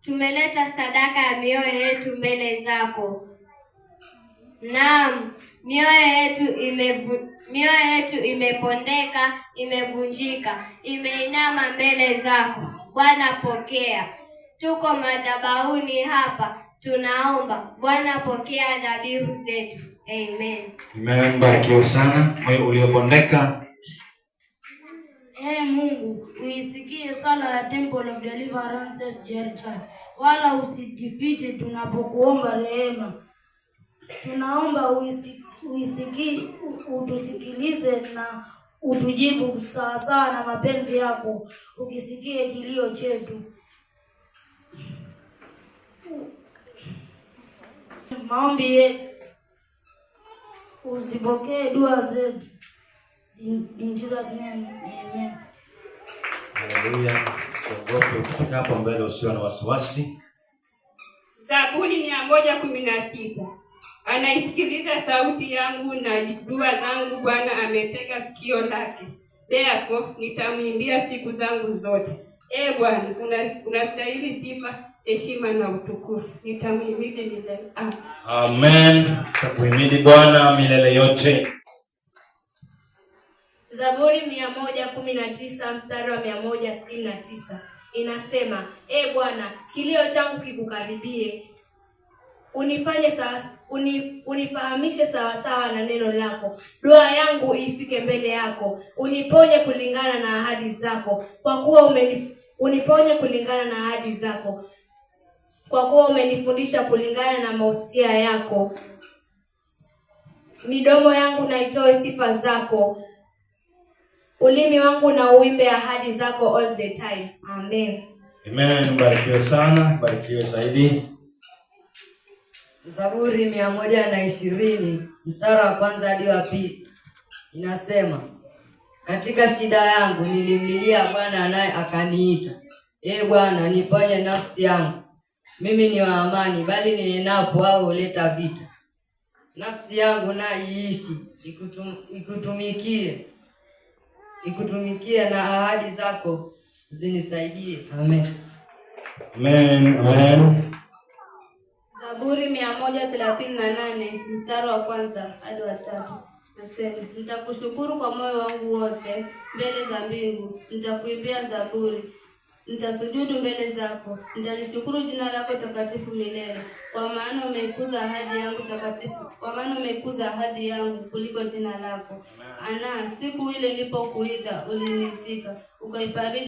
Tumeleta sadaka ya mioyo yetu mbele zako. Naam, mioyo yetu imepondeka, imevunjika, imeinama mbele zako. Bwana pokea. Tuko madhabahuni hapa, tunaomba. Bwana pokea dhabihu zetu. Amen. Amen. Barikiwe sana moyo uliobondeka. Ee Mungu, uisikie sala ya Temple of Deliverance Church, wala usijifiche tunapokuomba rehema. Tunaomba utusikilize na utujibu sawasawa na mapenzi yako. Ukisikie kilio chetu. Maombi yetu, uzipokee dua zetu. In Jesus name, amen. Haleluya. Usiogope, ukifika hapo mbele usiwe na wasiwasi. Zaburi 116. Anaisikiliza sauti yangu na dua zangu, Bwana ametega sikio lake. Therefore nitamwimbia siku zangu zote. E Bwana, unastahili sifa, heshima na utukufu. Nitamhimidi milele. Amen. Tutakuhimidi Bwana milele yote. Zaburi 119 mstari wa 169 inasema, E Bwana, kilio changu kikukaribie, unifahamishe sawasawa na neno lako. Dua yangu ifike mbele yako, uniponye kulingana na ahadi zako, kwa kuwa uniponye kulingana na ahadi zako, kwa kuwa umenifundisha kulingana na mausia yako. Midomo yangu na itoe sifa zako, ulimi wangu na uimbe ahadi zako all the time. Amen. Amen. Barikiwe sana, barikiwe zaidi. Zaburi 120 mstari wa kwanza hadi wa pili inasema, katika shida yangu nilimlilia Bwana naye akaniita. Ee Bwana, niponye nafsi yangu. Mimi ni wa amani, bali ninenapo wao huleta vita. Nafsi yangu na iishi, ikutumikie na ahadi zako zinisaidie. Amen. Amen. Amen. Zaburi 138 mstari wa kwanza hadi wa tatu. Nasema, nitakushukuru kwa moyo wangu wote mbele za mbingu, nitakuimbia zaburi, nitasujudu mbele zako, nitalishukuru jina lako takatifu milele, kwa maana umeikuza ahadi yangu takatifu, kwa maana umeikuza ahadi yangu kuliko jina lako. Ana siku ile nilipokuita uliniitika, ukaifariji